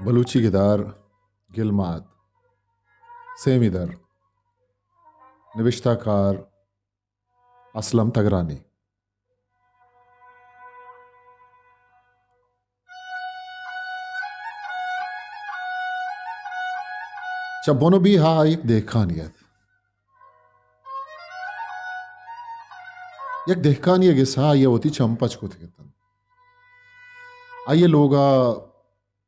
بلوچی گدار، گلمات، سیمی در، نبشتہ کار اسلم تگرانی۔ چہ بن ءُ بیہا یک دہکانے ات۔ یک دہکانے ءِ گسا آئی ءَ وتی چم پچ کتگ اتنت۔ آئی ءِ لوگ ءَ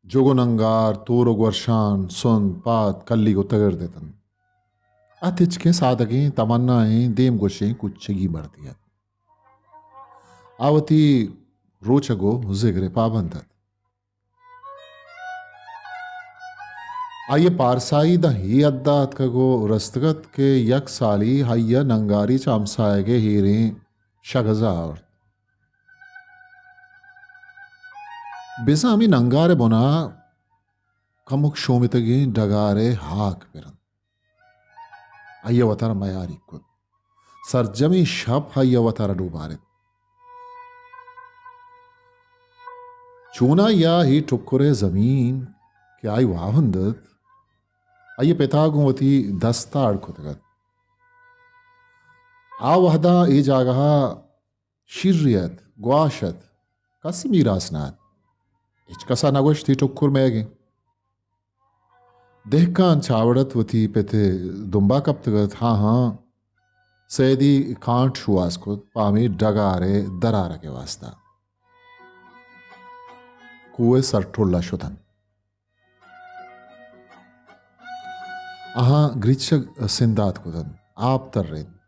جُگ ءُ ننگار، تور ءُ گورشان، سند، پاد، کلی گوں تگرد اتنت۔ آ تچکیں سادگیں، تمنائیں، دیم گوشیں کچگی مردے ات۔ آ وتی روچگ ءُ زگر ءِ پابند ات۔ آئی ءِ پارسائی داں اے حد ءَ اتکگ ءُ رستگ ات کہ یک سالے آئی ءَ ننگارے چہ ہمساہگ ءِ ایریں شگز ءَ آورت۔ بزاں ہمے ننگار ءِ بن ءَ کمک شومتگیں ڈگار ءِ ہاک پر انت۔ آئی ءَ وتارا میاریگ کت۔ سرجمیں شپ آئی ءَ وتارا ڈوبارت۔ چونائی ءَ اے ٹکر ءِ زمین کہ آئی واہند ات، آئی ءِ پت ءَ گوں وتی دست ءَ اڑ کتگ ات۔ آ وہداں اے جاگہ ءَ شیری ات، گواش ات، کسی میراث نہ ات۔ ہچ کس ءَ نہ گوشت اے ٹکر مئیگ انت۔ دہکان چاوڑ ات، وتی پت ءِ دمب ءَ کپتگ ات۔ ہاں ہاں، سیدی کانٹ شوہاز کت پہ ہمے ڈگار ءِ درآرگ ءِ واستا۔ کوہ ءِ سر ٹل ءَ شت انت۔ آہاں گریچگ سندات کت انت، آپ ترینت۔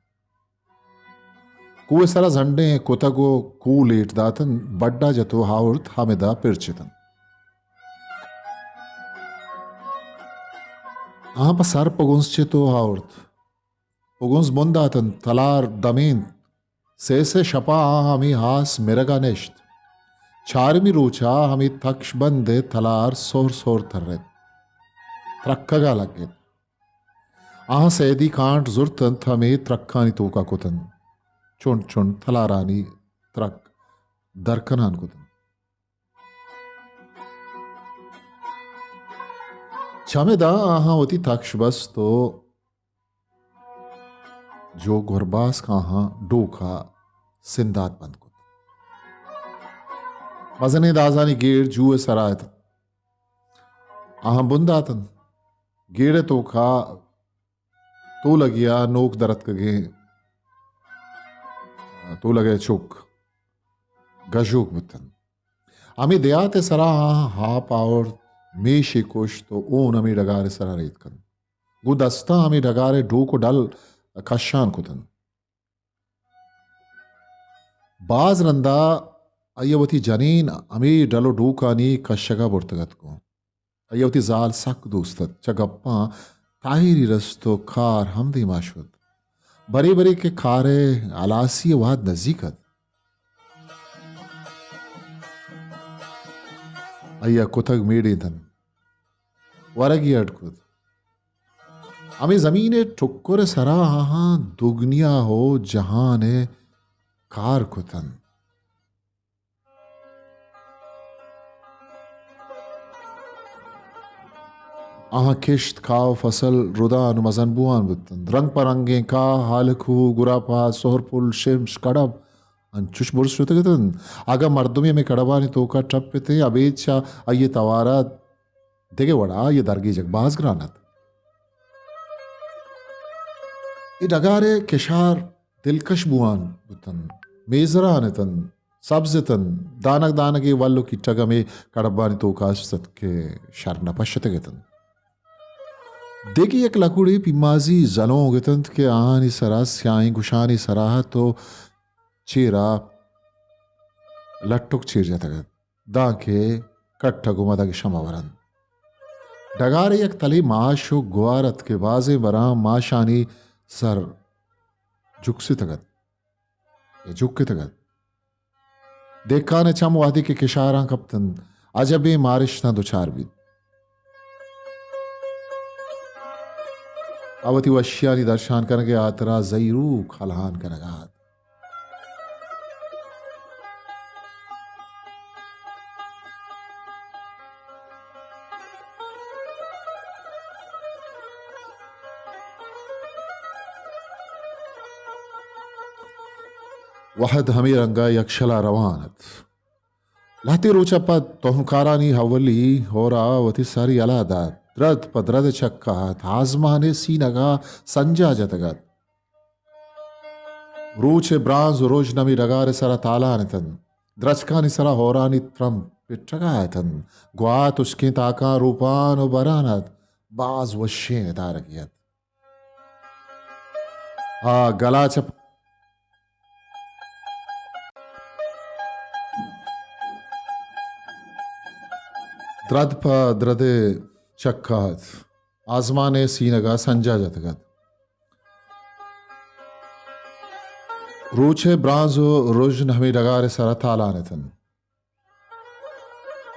کوہ ءِ سرا زنڈیں کتگ ءُ کوہ لیٹ دات انت، بڈ ءَ جت ءُ آورت ہمدا پرچت انت۔ آہاں پہ سر پگنز چت ءُ آورت۔ پگنز بن دات انت، تلار دمینت۔ سے سے شپاں آہاں ہمے آس مرگ ءَ نشت۔ چارمی روچ ءَ ہمے تکش بند ءِ تلار سہر سہر ترت۔ ترکگ ءَ لگت۔ آہاں سیدی کانٹ زرت انت، ہمے ترکانی توک ءَ کت انت۔ چنڈ چنڈ تلارانی ترک درکنان کت انت۔ چمے داں آہاں وتی تکش بست ءُ جو گورباسک آہاں ڈوک ءَ سندات بند کت۔ مزنیں دازانی گیڑ جو ءِ سرا ات۔ آہاں بن دات انت۔ گیڑ ءِ توک ءَ تولگے ءَ نوک درتکگیں تولگ ءِ چک گژوک بوت انت۔ ہمے دیہات ءِ سرا آہاں ہاپ آورت، میشے کشت ءُ ہون ہمے ڈگار ءِ سرا ریتک انت۔ گوں دستاں ہمے ڈگار ءِ ڈوک ءُ ڈل کشان کت انت۔ باز رندا آئی ءَ وتی جنین ہمے ڈل ءُ ڈوکانی کشگ ءَ برتگ ات گوں۔ آئی ءَ وتی زال سک دوست ات۔ چہ گپاں تاہیری رست ءُ کار ہم دیما شت۔ برے برے کہ کار ءِ ہلاسی ءِ وہد نزیک ات، آئی ءَ کتگ میڑینت انت، ورگی اڈ کت۔ ہمے زمین ءِ ٹکر ءِ سرا آہاں دگنیا ءُ جہان ءِ کار کت انت۔ آہاں کشت، کاہ ءُ فصل ردان ءُ مزن بوان بوت انت۔ رنگ پہ رنگیں کاہ، ہالکو، گراپاس، سہرپل، شمش، کڑب انچوش برز شتگ ات انت۔ اگاں مردمے ہمے کڑبانی توک ءَ ٹپ اتیں، ابید چہ آئی ءِ توار ءَ دگہ وڑا آئی ءِ درگیجگ باز گران ات۔ اے ڈگار ءِ کشار دلکش بوان بوت انت، میزران ات انت، سبز ات انت، دانگ دانگے ول ءُ کیٹگ ہمے کڑبانی توک ءَ است ات کہ شر نہ پشتگ ات انت۔ دگہ یک لکوڑے پیمازی زلونگ ات انت کہ آہانی سرا سیاہیں گشانی سرا ات ءُ چیرا لٹک چیر جتگ ات۔ دانکہ کٹگ ءُ مدگ شمہ ورنت۔ ڈگار ءَ یک تلے ماش ءُ گوار ات کہ بازیں براں ماشانی سر جکستگ ات یا جکتگ ات۔ دہکان ءِ چم وہدے کہ کشاراں کپت انت، عجبیں مارشتاں دچار بیت۔ آ وتی وشیانی درشان کنگ ءِ ہاترا زہیروک ہلہان کنگ ءَ ات۔ وہد ہمے رنگ ءَ یکشل ءَ روان ات۔ لہتے روچ ءَ پد توہمکارانی اولی ہور ءَ وتی ساری یلہ دات۔ درد پہ درد ءِ چکا ات، آزمان ءِ سینگ ءَ سنجا جتگ ات۔ روچ ءِ برانز ءُ رژن ہمے ڈگار ءِ سرا تالان اتنت۔ درچکانی سرا ہورانی ترمپ پٹگا اتنت۔ گوات ہشکیں تاکاں روپان ءُ بران ات۔ باز وشیں ندارگے ات۔ آ گلا چہ درد پہ درد ءِ چکا ات۔ آزمان ءِ سینگ ءَ سنجا جتگ ات۔ روچ ءِ برانز ءُ رژن ہمے ڈگار ءِ سرا تالان اتنت۔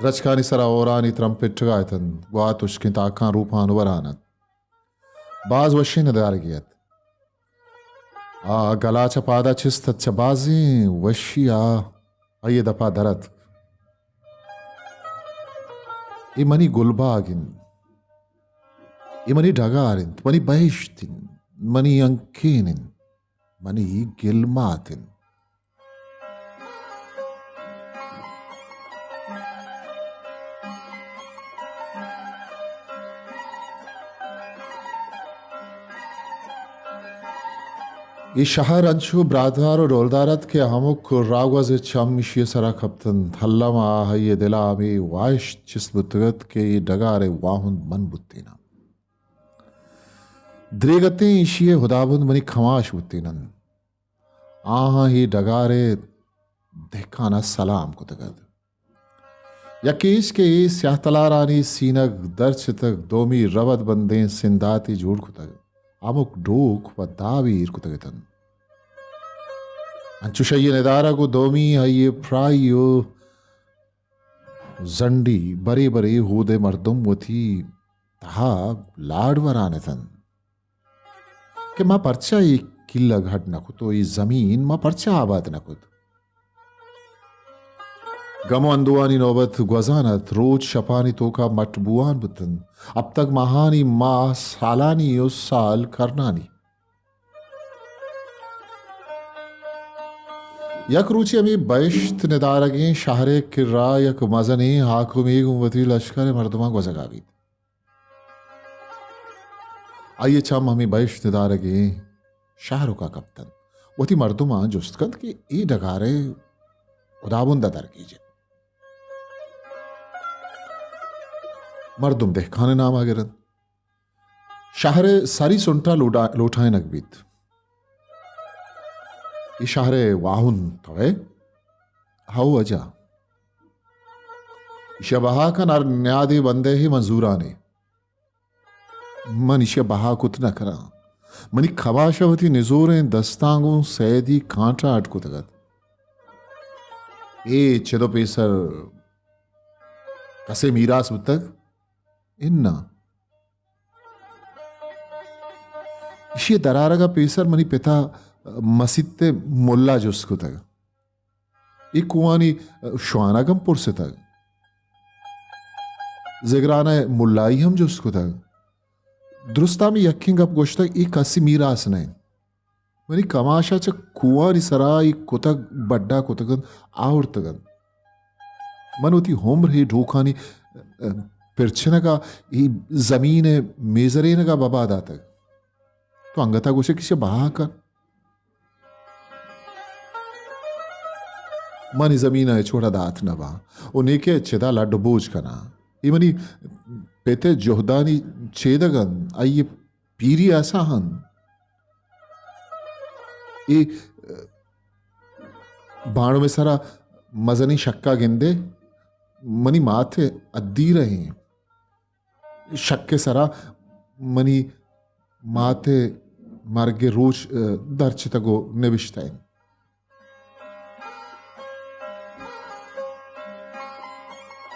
درچکانی سرا ہورانی ترمپ پٹگا اتنت۔ گوات ہشکیں تاکاں روپان ءُ بران ات۔ باز وشیں ندارگے ات۔ آ گلا چہ پادا چست ات، چہ بازیں وشی ءَ آئی ءِ دپ ءَ در اتک۔ اے منی گلباگ انت، اے منی ڈگار انت، منی بہشت انت، منی ہنکین انت، منی گلمات انت۔ اے شہر انچو براہدار ءُ ڈولدار ات کہ ہمک راگوز ءِ چم ایشی ءِ سرا کپتنت۔ الم ءَ آئی ءِ دل ءَ ہمے واہشت چست بوتگ ات کہ اے ڈگار ءِ واہند من بوتیناں۔ دریگتیں ایشی ءِ ہدابند منی کماش بوتین انت۔ آہاں اے ڈگار ءِ دہکان ءَ سلام کتگ ات۔ یکے ایش کہ اے سیاہ تلارانی سینگ درچتگ، دومی ربد بندیں سنداتے جوڑ کتگ، ہمک ڈوک پہ دابے ایر کتگ اتنت۔ انچش آئی ءِ ندارگ ءُ دومی آئی ءِ پرائی ءُ زنڈی۔ برے برے اود ءِ مردم وتی تہا لاڈ وران اتنت کہ ما پرچا اے کلگ ہڈ نہ کت ءُ اے زمین ما پرچا آباد نہ کت۔ گم ءُ اندوہانی نوبت گوزان ات، روچ شپانی توکا مٹ بوان بوتنت، ہپتگ ماہانی ماہ، سالانی ءُ سال کرنانی۔ یک روچے ہمے بہشت ندارگیں شہر ءِ کرا یک مزنیں حاکمے گوں وتی لشکر ءِ مردماں گوزگا بیت۔ آئی ءِ چم ہمے بہشت ندارگیں شہرکا کپتنت۔ وتی مردماں جست کنت کہ اے ڈگار ءِ ہدابند ءَ درگیج انت۔ مردم دہکان ءِ نام ءَ گرنت۔ شہر ءِ سری سنٹا لوٹا-، لوٹائینگ بیت۔ اے شہر ءِ واہند توئے؟ ہئو واجہ۔ ایشی ءَ بہا کن، ہر نیادے بندے ہے من زورانے۔ من ایشی ءَ بہا کت نہ کناں۔ منی کماش ءَ وتی نزوریں دستاں گوں سیدی کانٹا اڈ کتگ ات۔ اے چد ءُ پیسر کسے میراث بوتگ؟ اناں۔ ایشی ءِ درآرگ ءَ پیسر منی پت ءَ مسیت ءِ ملا جست کتگ۔ اے کوہانی شوانگ ہم پرستگ۔ زگران ءِ ملائی ہم جست کتگ۔ درستاں ہمے یکیں گپ گوشتگ، اے کسی میراث نہ انت۔ منی کماش ءَ چہ کوہانی سرا اے کتگ بڈا کتگ انت، آورتگ انت۔ من وتی عمر ہے ڈوکانی، ء، پرچنگ ءَ، اے زمین ءِ میزرینگ ءَ ببا داتگ۔ تو انگت ءَ گوشے کہ ایشی ءَ بہا کن۔ من اے زمین ءَ ہچ وڑا دات نہ باں۔ او نیکہ چدا لڈ بوج کناں۔ اے منی پت ءِ جہدانی چیدگ انت۔ آئی ءِ پیری ءَ ساہ انت۔ اے بانڑ ءِ سرا مزنیں شکا گندے، منی مات ءِ ادی رہیں۔ شک ءِ سرا منی مات ءِ مرگ ءِ روچ، ء، درچتگ ءُ نبشتہ انت۔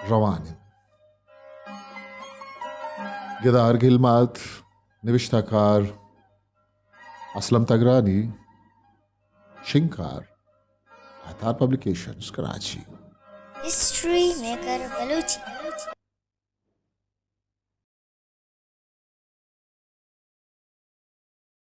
روان انت۔ گدار گلمات، نبشتہ کار اسلم تگرانی، شنگکار، آتار پبلیکیشنز، کراچی۔ ہسٹری میکر بلوچی۔